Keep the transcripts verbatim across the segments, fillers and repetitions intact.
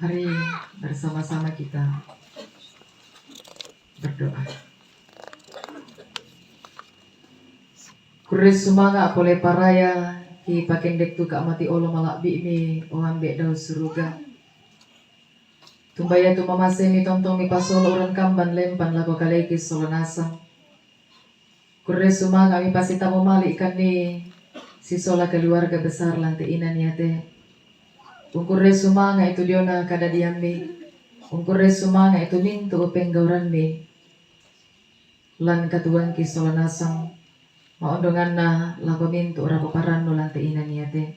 Mari bersama-sama kita berdoa. Kurre sumanga' pole paraya, kipakendek tu ka'mati olo mala'bi'mi, o Ambe' dao suruga. Tumbaya tu mamasemi tontong mipasolo uran kamban lempan lako kaleki solo nasang. Kurre sumanga' mipasitamo mali' ikanni sisola keluarga besar lan te inan iate. Ungkurre sumanga' itu diona kadadiammi, ungkurre sumanga' itu mintu' penggaurammi lan katuoangki sola nasang, ma'ondonganna lako mintu' rapoparannu lan te inan iate.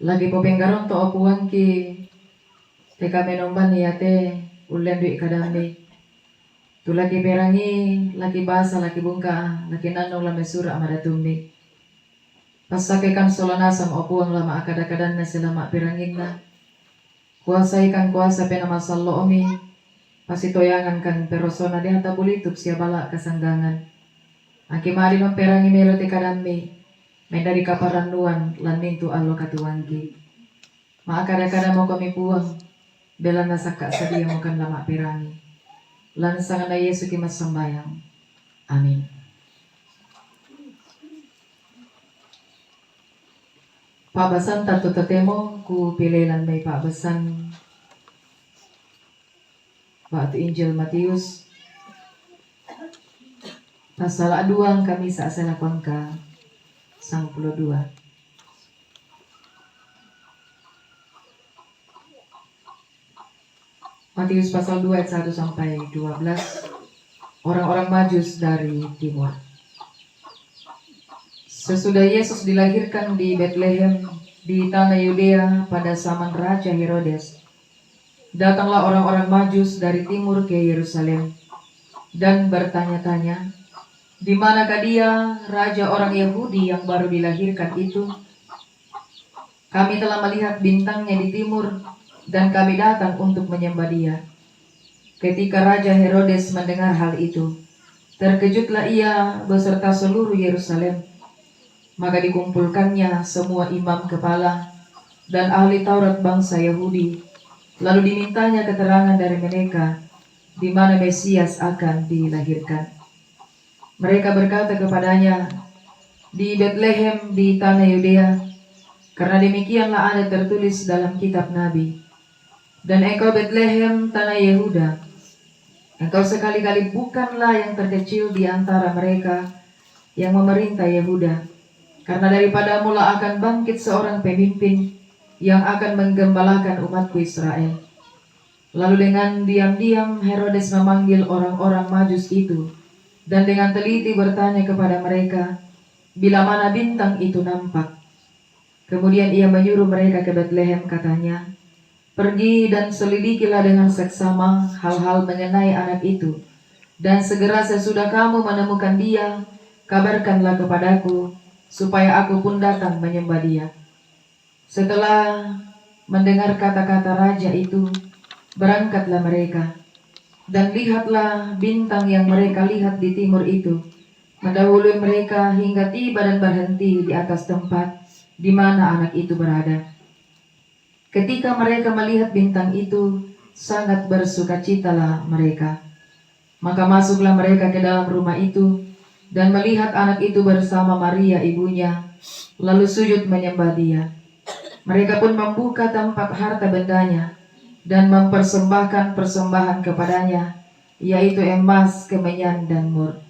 Lagi popenggaronto' o Puangki, te kamenomban iate ullendu'i kadammi. Tu laki perangi, laki basa, laki bungka, laki nannung la mesura' madatummi. Passakekan sola nasang o Puang la ma'kada-kadanna sia la ma'peranginna. Kuasaikan kuasa Penaa Masallo'mi, pasitoyangankan perosona deata bulituk sia bala' kasanggangan. Angki ma'dino perangi melo te kadammi, mendadi kaparannuan lan mintu' allo katuoangki. Ma'kada-kadamokomi Puang, belanna sakka' sadiamokan la ma'perangi. Lan sanganna Yesu kimassambayang. Amin. Pa'basanta tu totemo kupilei lan mai pa'basan ba'tu Injil Matius, pasala' duang kamisa' sia lako angka sangpulo dua. Matius pasal dua ayat satu sampai dua belas. Orang-orang Majus dari timur. Sesudah Yesus dilahirkan di Betlehem di tanah Yudea pada zaman Raja Herodes, datanglah orang-orang Majus dari timur ke Yerusalem dan bertanya-tanya, "Di manakah dia, raja orang Yahudi yang baru dilahirkan itu? Kami telah melihat bintangnya di timur, dan kami datang untuk menyembah dia." Ketika Raja Herodes mendengar hal itu, terkejutlah ia beserta seluruh Yerusalem. Maka dikumpulkannya semua imam kepala dan ahli Taurat bangsa Yahudi, lalu dimintanya keterangan dari mereka di mana Mesias akan dilahirkan. Mereka berkata kepadanya, "Di Betlehem di tanah Yudea, karena demikianlah ada tertulis dalam kitab nabi. Dan engkau Betlehem, tanah Yehuda, engkau sekali-kali bukanlah yang terkecil di antara mereka yang memerintah Yehuda, karena daripadamulah akan bangkit seorang pemimpin yang akan menggembalakan umatku Israel." Lalu dengan diam-diam Herodes memanggil orang-orang Majus itu, dan dengan teliti bertanya kepada mereka, bila mana bintang itu nampak. Kemudian ia menyuruh mereka ke Betlehem, katanya, "Pergi dan selidikilah dengan seksama hal-hal mengenai anak itu, dan segera sesudah kamu menemukan dia, kabarkanlah kepadaku, supaya aku pun datang menyembah dia." Setelah mendengar kata-kata raja itu, berangkatlah mereka. Dan lihatlah, bintang yang mereka lihat di timur itu mendahului mereka hingga tiba dan berhenti di atas tempat di mana anak itu berada. Ketika mereka melihat bintang itu, sangat bersukacitalah mereka. Maka masuklah mereka ke dalam rumah itu dan melihat anak itu bersama Maria ibunya, lalu sujud menyembah dia. Mereka pun membuka tempat harta bendanya dan mempersembahkan persembahan kepadanya, yaitu emas, kemenyan, dan mur.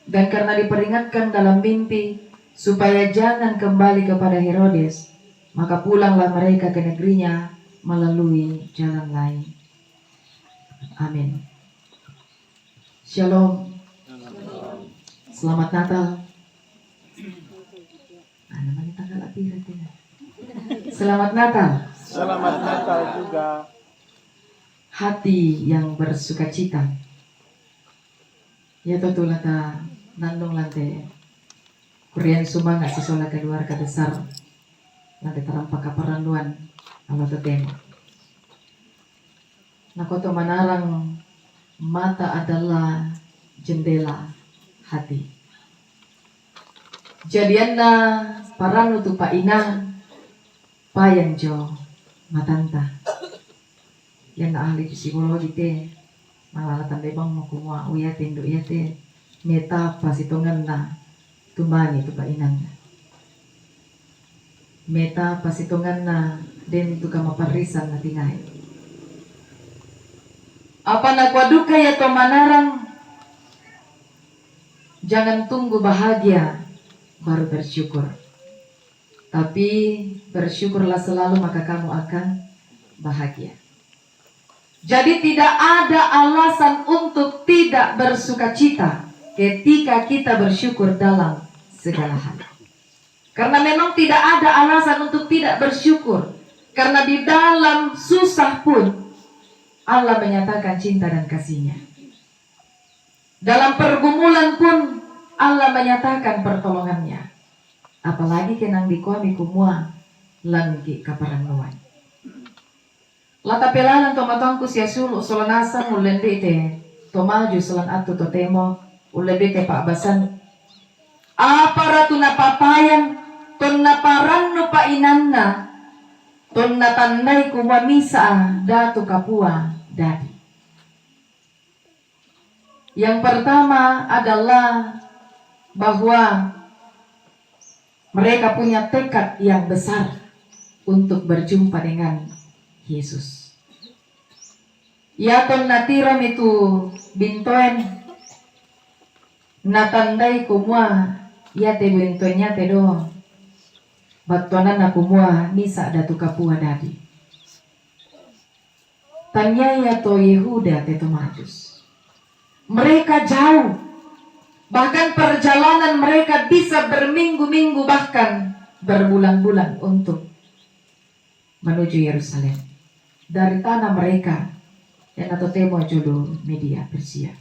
Dan karena diperingatkan dalam mimpi supaya jangan kembali kepada Herodes, maka pulanglah mereka ke negerinya melalui jalan lain. Amin. Shalom. Selamat Natal. Nah, namanya tanggal apa ya? Selamat Natal. Selamat Natal juga. Hati yang bersukacita. Ya, to, tu la tanannung lan te kurrean sumanga' sisola keluarga besar lan te tarampa kaparannuan allo totemo. Nakoto manarang, mata adalah jendela hati. Jadianna parannu tu pa'ina, payan jo matanta. Iyanna ahli psikologi te, mala la tandai bang mo kumua, oh, iyate indo' iyate meta pasitonganna tumbangi tu pa'inanna. Meta pasitonganna den tu kamaparrisan natingai. Apa nakua duka ia to manarang, "Jangan tunggu bahagia baru bersyukur, tapi bersyukurlah selalu, maka kamu akan bahagia." Jadi, tidak ada alasan untuk tidak bersukacita ketika kita bersyukur dalam segala hal. Karena memang tidak ada alasan untuk tidak bersyukur. Karena di dalam susah pun Allah menyatakan cinta dan kasih-Nya. Dalam pergumulan pun Allah menyatakan pertolongan-Nya. Apalagi ke nang dikua mi kumua lagi kaparannuan. La tapelalang to matoangku sia sulu' sola nasang, ullendui te to maju sola attu totemo, ullendui te pa'basan. Apara tu napapayan, tonna parannu pa'inanna, tonna tandai kumua misa' datu kapua dadi. Yang pertama adalah bahwa mereka punya tekad yang besar untuk berjumpa dengan Yesus. Iatonna tiromi tu bintoen, natandai kumua iate bintoen iate do battuananna kumua misa' datu kapua dadi. Tania ia to Yehuda te to Majus. Mereka jauh. Bahkan perjalanan mereka bisa berminggu-minggu, bahkan berbulan-bulan untuk menuju Yerusalem. Dari tanah mereka, ianna totemo jolo Media Persia.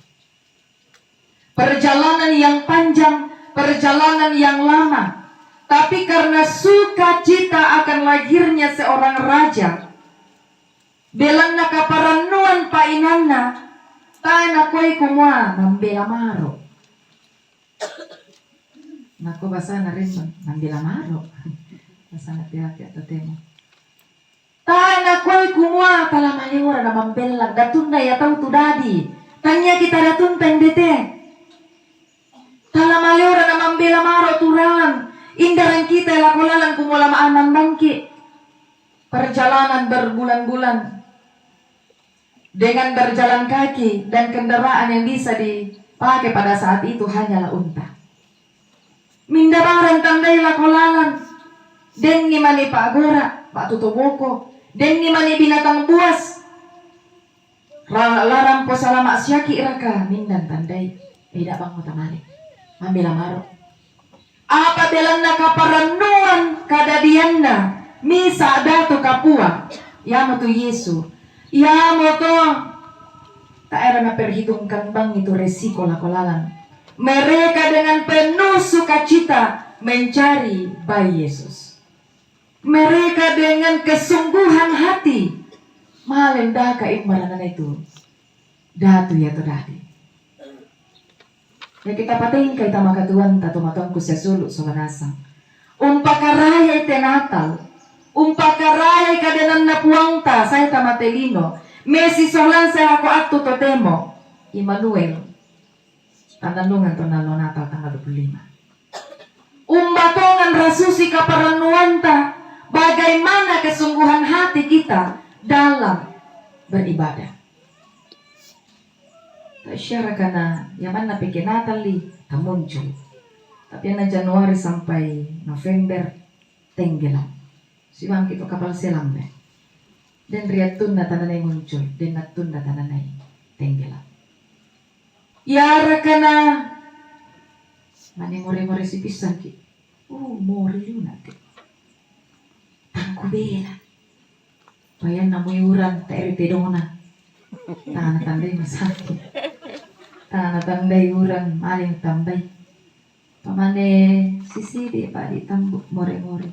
Perjalanan yang panjang, perjalanan yang lama. Tapi karena sukacita akan lahirnya seorang raja, belanna kaparannuan pa'inanna, tae nakuai kumua mambela maro. Nakua basana rimba, mambela maro. Basana pea-pea totemo. Tae nakuai kumua tala maleora na mambela datunna ia tau tu dadi. Tania kita datunta indete. Tala maleora na mambela maro tu lalan. Indarang kita lako lalan kumua la ma'anandangki. Perjalanan berbulan-bulan. Dengan berjalan kaki dan kendaraan yang bisa dipakai pada saat itu hanyalah unta. Minda barang tandai lako lalan, denni mani pa'gora', ba'tu to boko, denni mani binatang buas. Ra-, la rampo salama' siaki' raka minda tandai, eda bang mo tamale. Mambela maro. Apa belanna kaparannuan kadadianna misa' datu kapua, iamotu Yesu. Iamoto tae' naperhitungkan bang itu resiko lako lalan. Mereka dengan penuh sukacita mencari bayi Yesus. Mereka dengan kesungguhan hati male ndaka immaranana itu datu ia to dadi. Jadi kita patengkai tama katuoanta to matoangku sia sulu' sola nasang. Umpakarayai te Natal, umpakarayai kadenanna Puangta sae tama te lino, mesisolang sae lako attu totemo, Immanuel. Tannannungan tonna allo Natal tanggal dua puluh lima. Umba tongan rasusi kaparannuanta, bagaimana kesungguhan hati kita dalam beribadah. Ta'syarakana, ia manna peke Natal li tamuncul. Tapi anna Januari sampai November tenggelam. Sibangki' to kapal selam ne. Den riattunna tananai muncul, den attunna tananai tenggelam. Iarakana mane more-more sipissangki'. Uh, more liuna' te. Tangku bela. Payanna mui uran ta'eri tedona. Tana tandai masaki'. Tana tandai uran maling tambai. Pamane sisidi' padi tambu' more-more.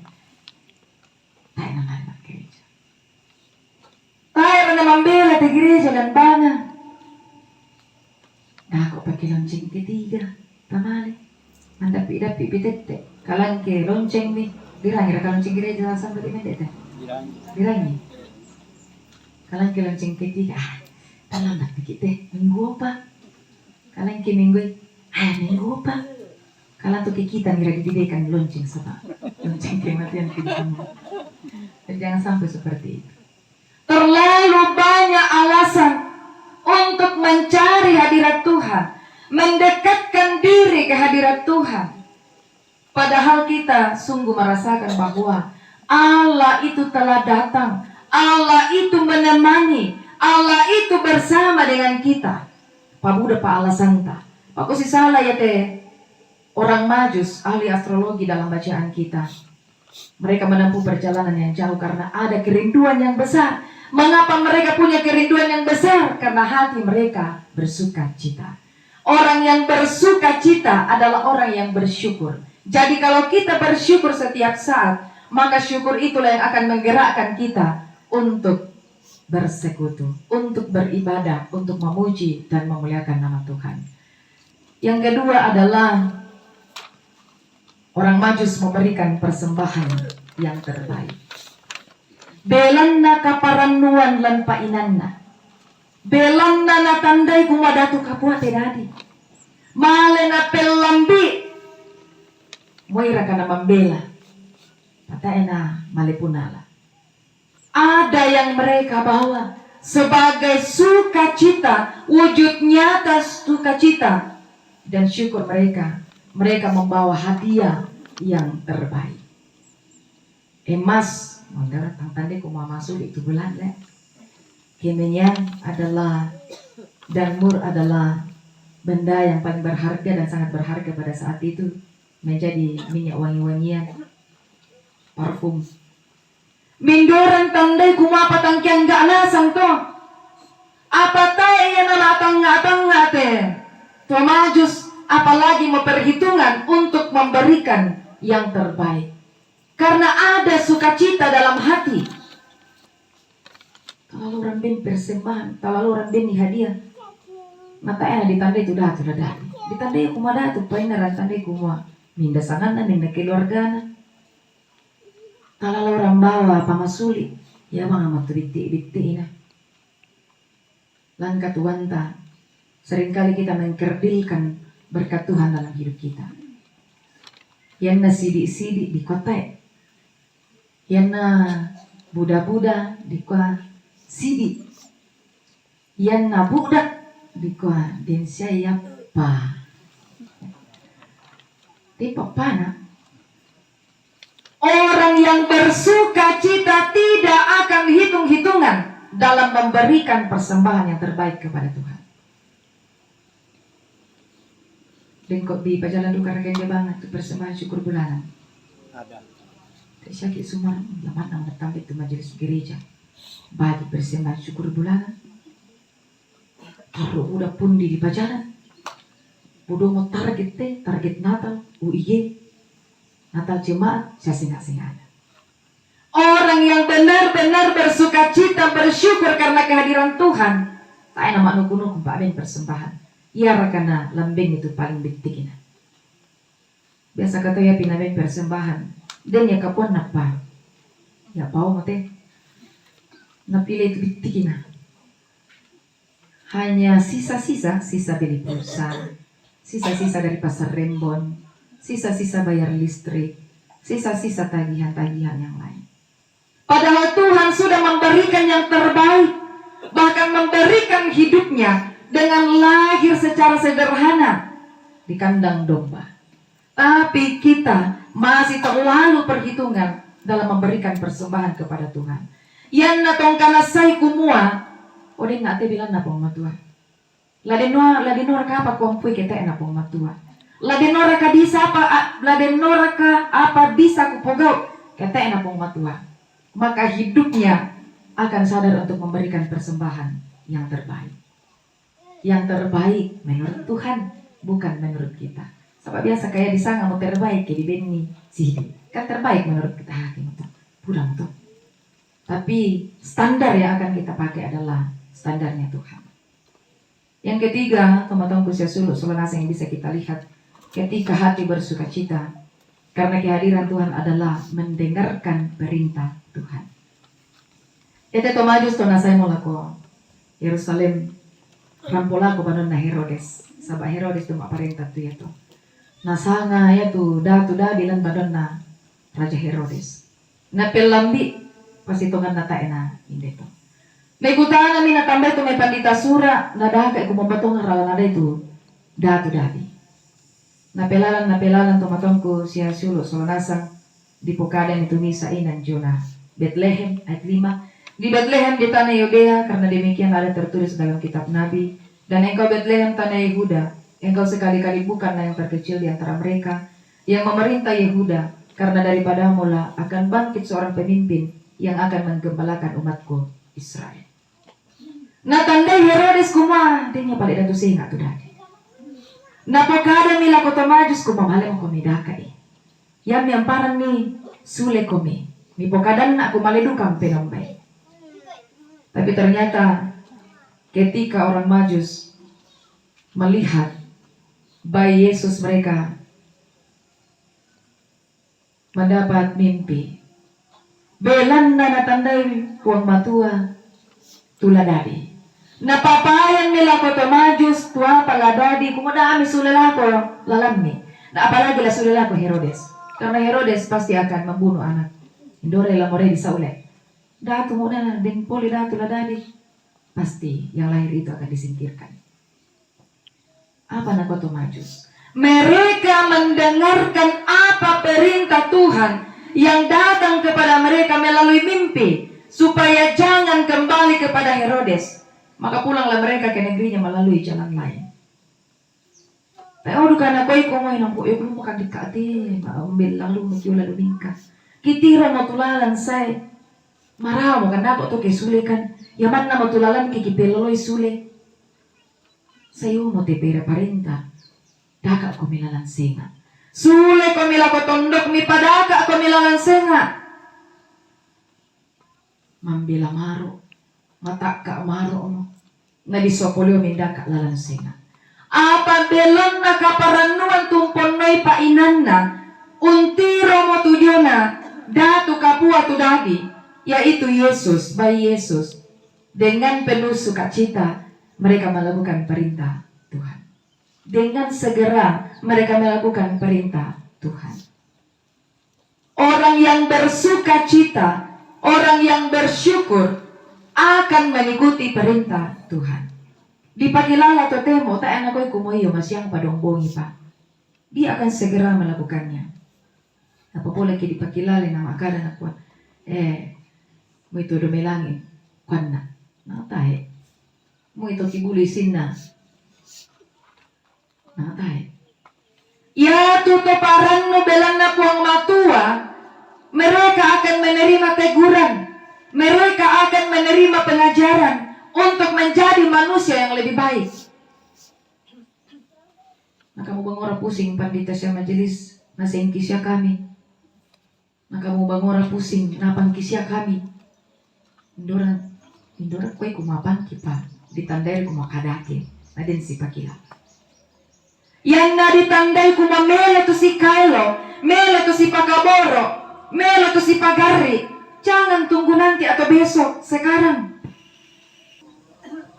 Tae' namale ma'gereja. Tae' namambela te gereja lan bana. Dako' pake lonceng ketiga, tamale. Mandappi-dappi pitette'. Kalangke lonceng mi. Dirangi raka lonceng gereja sampai di mende te. Dirangi. Dirangi. Kalang ke lonceng ketiga, ah, kalang dah dikit deh, minggu apa? Kalang ke minggu, ah, minggu apa? Kalang tu ke kita mira dididekan lonceng sama. Lonceng kematian ke di sana. Dan jangan sampai seperti itu. Terlalu banyak alasan untuk mencari hadirat Tuhan, mendekatkan diri ke hadirat Tuhan. Padahal kita sungguh merasakan bahwa Allah itu telah datang, Allah itu menemani, Allah itu bersama dengan kita. Pabuda pa alasanta. Pakusi sala ya te orang Majus, ahli astrologi dalam bacaan kita. Mereka menempuh perjalanan yang jauh karena ada kerinduan yang besar. Mengapa mereka punya kerinduan yang besar? Karena hati mereka bersuka cita. Orang yang bersuka cita adalah orang yang bersyukur. Jadi kalau kita bersyukur setiap saat, maka syukur itulah yang akan menggerakkan kita untuk bersekutu, untuk beribadah, untuk memuji dan memuliakan nama Tuhan. Yang kedua adalah orang Majus memberikan persembahan yang terbaik. Belanna kaparannuan lan painanna. Belanna natandai kumua datu kapua te dadi. Male napellambi. Moiraka na mambela. Pataena male punala. Ada yang mereka bawa sebagai sukacita, wujud nyata sukacita dan syukur mereka. Mereka membawa hadiah yang terbaik. Emas, mandara tang tande ko mamasu itu bulan le. Kemenyan adalah dan mur adalah benda yang paling berharga dan sangat berharga pada saat itu, menjadi minyak wangi-wangian, parfum. Mindoran tandai kumua patangkian gak nasang to. Apa tae ia na matanga-tanga te. To Majus, apalagi mau perhitungan untuk memberikan yang terbaik. Karena ada sukacita dalam hati. Talalu orang ben persembahan, talalu orang ben hadiah. Mata ena ditandai tu datu la dadi. Ditandai kumua datu, paina ran tandai kumua. Minda sanganna, minda keluargana. Talalu orang bawa pamasuli. Ya bang ama tu bitti-bitti ina. Langka tuanta, seringkali kita mengkerdilkan berkat Tuhan dalam hidup kita. Ianna sidi-sidi dikua tae. Ianna buda-buda dikua sidi. Ianna budak dikua den siapa. Te papana. Orang yang bersuka cita tidak akan hitung-hitungan dalam memberikan persembahan yang terbaik kepada Tuhan. Bengkok di pajalan duka rakan dia banget tu persembahan syukur bulanan. Ada. Te sakit sumar, lamat nama tampil tu majelis gereja. Bagi persembahan syukur bulanan. Taruh udah pundi di pajalan. Udah mau target te, target Natal, U I G, Natal jemaat, saya singkat-singkat. Orang yang benar-benar bersuka cita, bersyukur karena kehadiran Tuhan. Tae nama nuku-nuku pa ben persembahan. Ia rakana lambeng itu paling bitti ina. Biasa kata ya pina ben persembahan. Den ya kapuan napa. Ya pau mate. Napile itu bitti ina. Hanya sisa-sisa, sisa beli pulsa, sisa-sisa dari pasar Rembon, sisa-sisa bayar listrik, sisa-sisa tagihan-tagihan yang lain. Padahal Tuhan sudah memberikan yang terbaik, bahkan memberikan hidupnya dengan lahir secara sederhana di kandang domba. Tapi kita masih terlalu perhitungan dalam memberikan persembahan kepada Tuhan. Ianna tongkana sai kumua, o den na te bilanna Puang Matua. La den nora, la den noraka apa kuampui kete'na Puang Matua. La den noraka bisa apa, a, la den noraka apa bisa kupogau kete'na Puang Matua. Maka hidupnya akan sadar untuk memberikan persembahan yang terbaik. Yang terbaik menurut Tuhan, bukan menurut kita. Sebab biasa kayak di sana mau terbaik, kayak di Benny, sidi. Kan terbaik menurut kita, ah, gitu. Pulang tuh. Tapi standar yang akan kita pakai adalah standarnya Tuhan. Yang ketiga, teman-teman kusia sulu, sulu nasa yang bisa kita lihat ketika hati bersuka cita. Karena kehadiran Tuhan adalah mendengarkan perintah Tuhan. Ete to majus to nasai mo lako Yerusalem, rampo lako banonna Herodes, saba' Herodes tu ma'parenta tu iatu. Nasanga iatu datu dadi lan banonna Raja Herodes. Napellambi' pasitonganna tae' na inde to. Naikutanami natambai tu mai pandita sura', nadaka'i kumua tongan rala nadai tu datu dadi. Napelalan, napelalan to matongku sia siulu' sola nasang, dipokadami tu misa' inan Yona Betlehem, ayat lima. Di Betlehem di tanah Yudea, karena demikian ada tertulis dalam kitab nabi, dan engkau Betlehem tanah Yehuda, engkau sekali-kali bukanlah yang terkecil di antara mereka, yang memerintah Yehuda, karena daripadamulah akan bangkit seorang pemimpin yang akan menggembalakan umatku Israel. Natandai Herodes kumua, dennia pale datu senga' tu dadi. Napokadami lako to majus kumua, male mako midaka'i. Iammi amparanni, sule komi. Mipokadanna' kumua male duka mpenombai. Tapi ternyata ketika orang Majus melihat bayi Yesus, mereka mendapat mimpi. Belanna natandai Puang Matua tu la dadi. Napapayanni lako to majus tu apa la dadi, kumua da ami sule lako lalammi. Na apalagi la sule lako Herodes. Karena Herodes pasti akan membunuh anak. Indore la morai disaule. Datu mo na den pole datu la dadi. Pasti yang lahir itu akan disingkirkan. Apa nakua to majus? Mereka mendengarkan apa perintah Tuhan yang datang kepada mereka melalui mimpi, supaya jangan kembali kepada Herodes. Maka pulanglah mereka ke negerinya melalui jalan lain. Pe odu kana koi ko mai nampo e, belum makan dikate, ma ambil lalu maki ula lumingka. Kitiro mo tu lalan sae. Marao mo kan dako to ke sule kan. Ia manna mo tu lalan ke kipeloloi sule. Sayo mo te pere parenta. Daka' komi lalan senga'. Sule komi lako tondok mi padaka' komi lalan senga'. Mambela maro', matakka' maro' mo. Na disopolio mindaka' lalan senga'. Apa belonna kaparannuan tumponnoi pa'inanna, untiro mo tu diona datu kapua tu dadi, yaitu Yesus, bai Yesus. Dengan penuh sukacita mereka melakukan perintah Tuhan. Dengan segera mereka melakukan perintah Tuhan. Orang yang bersukacita, orang yang bersyukur akan mengikuti perintah Tuhan. Dipakilala totemo, tae' nakoi kumua iyo masiang padongbongi pa. Dia akan segera melakukannya. Apa pole ke dipakilala na makada nakua, eh, moi todo melangi kuanna. Na tae'. Moi to kibuli sinna. Na tae'. Iatu to parannu belanna Puang Matua, mereka akan menerima teguran, mereka akan menerima pengajaran untuk menjadi manusia yang lebih baik. Maka mubangora pusing pandita sia majelis, nasengki sia kami. Maka mubangora pusing, napangki sia kami. Indora, indora koi kumapangki pa, ditandai kumua kadake, na den sipakila. Ianna ditandai kumua melo tu sikaelo, melo tu sipakaboro, melo tu sipagarri. Jangan tunggu nanti atau besok, sekarang.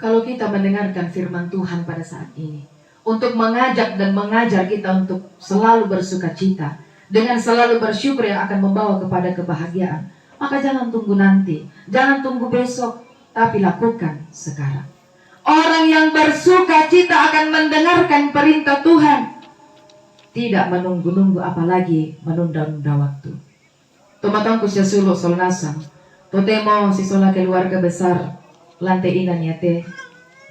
Kalau kita mendengarkan firman Tuhan pada saat ini, untuk mengajak dan mengajar kita untuk selalu bersukacita, dengan selalu bersyukur yang akan membawa kepada kebahagiaan, maka jangan tunggu nanti, jangan tunggu besok, tapi lakukan sekarang. Orang yang bersukacita akan mendengarkan perintah Tuhan, tidak menunggu-nunggu, apalagi menunda-nunda waktu. Tomatongku sia sulu' sola nasang, totemo sisola keluarga besar Lante Inan iate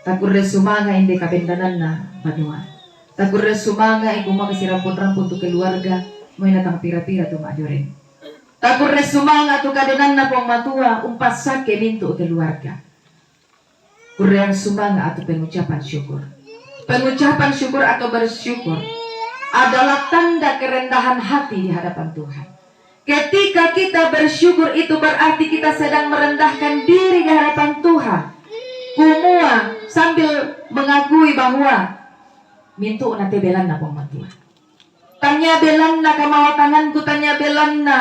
takurre sumanga' inde kabendananna banua. Takurre sumanga' i kumua kasirampun-rampun tu keluarga, moi na tang pira-pira tu ma'joreng. Takurre sumanga' tu kadenanna Puang Matua umpassakke mintu' keluarga. Kurreang sumanga' atau pengucapan syukur. Pengucapan syukur atau bersyukur adalah tanda kerendahan hati di hadapan Tuhan. Ketika kita bersyukur, itu berarti kita sedang merendahkan diri di hadapan Tuhan. Kumua, sambil mengakui bahwa mintu'na te belanna Puang Matua. Tania belanna kamao tanganku, tania belanna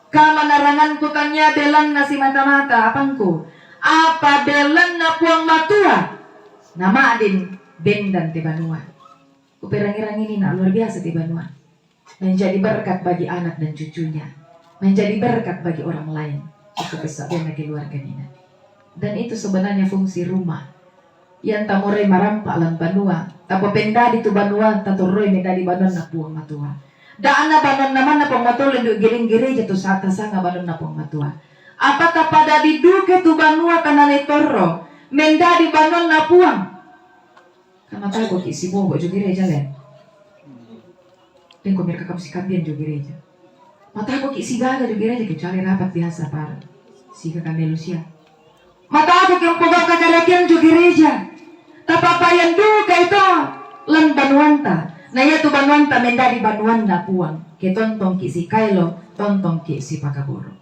Kamanaranganku tania belanna simata-mata apangku, apa belanna Puang Matua, nama'din bendan te banua. Kuperangi-rangi nina, luar biasa te banua. Menjadi berkat bagi anak dan cucunya, menjadi berkat bagi orang lain. Itu keluarga nina. Dan itu sebenarnya fungsi rumah. Yang tamore marampa lan banua, tapapendadi tu banua, tatorroi mendadi banuanna Puang Matua. Da'na banuanna manna Puang Matua lendu giling gereja tu sata sanga banuanna Puang Matua. Apa tapadadi duke tu banua tanane torro mendadi banuanna Puang. Kan matakoki sibobo jo gereja le. Dengko mereka kamu sikambian jo gereja. Matakoki sigaga jo gereja kecuali rapat biasa para. Sigaga melusia. Matakoki umpogau kakarakian jo gereja. Tapapayan duka itu lan banuanta. Na iya tu banuanta mendadi banuanna Puang. Ketontongki sikaelo, tontongki sipakaboro.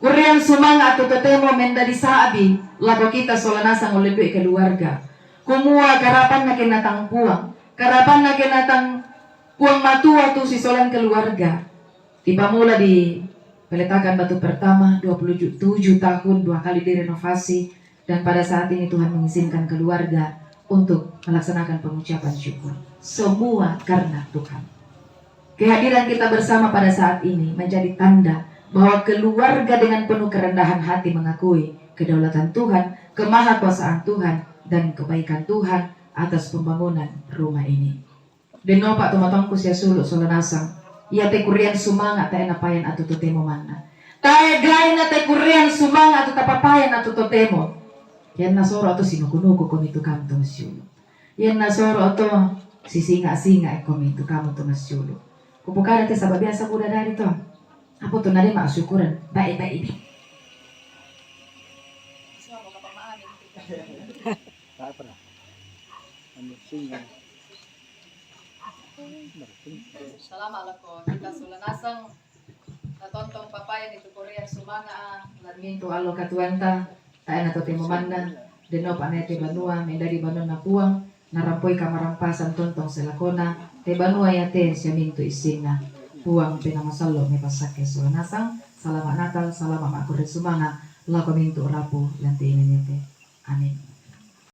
Kurrean sumanga' tu totemo mendadi sa'bi lako kita sola nasang ullendui keluarga. Kumua karapanna kenatang Puang, karapanna kenatang Puang Matua tu sisolan keluarga. Dipamula di peletakan batu pertama, dua puluh tujuh tahun, dua kali direnovasi, dan pada saat ini Tuhan mengizinkan keluarga untuk melaksanakan pengucapan syukur. Semua karena Tuhan. Kehadiran kita bersama pada saat ini menjadi tanda bahwa keluarga dengan penuh kerendahan hati mengakui kedaulatan Tuhan, kemahakuasaan Tuhan, dan kebaikan Tuhan atas pembangunan rumah ini. Dennopa tu matongku sia sulu sola nasang. Ia te kurrean sumanga' tae napayan atu totemo manna. Tae gaina te kurrean sumanga' atu tapapayan atu totemo. Ianna soro' atu sinuku-nuku komi tu kamu tu massiulu. Ianna soro' atu sisinga'-singa' komi tu kamu tu massiulu. Kupokada te saba' biasa kuda dari to. Apa tu nade ma'asyukuran? Bae-bae bi. Salama' lako kita sola nasang. Natontong papayan itu kurrean sumanga' lan mintu' allo katuoanta, tae na totemo manna, dennopa na ia te banua mendadi banuanna Puang, narampoi kamarampasan tontong sia lakona, te banua ia te sia mintu' issinna. Puang Penaa Masallo' mipassakke sola nasang. Salama' Natal, salama' ma'kurre sumanga' lako mintu' rapu lan te inang ia te. Amin.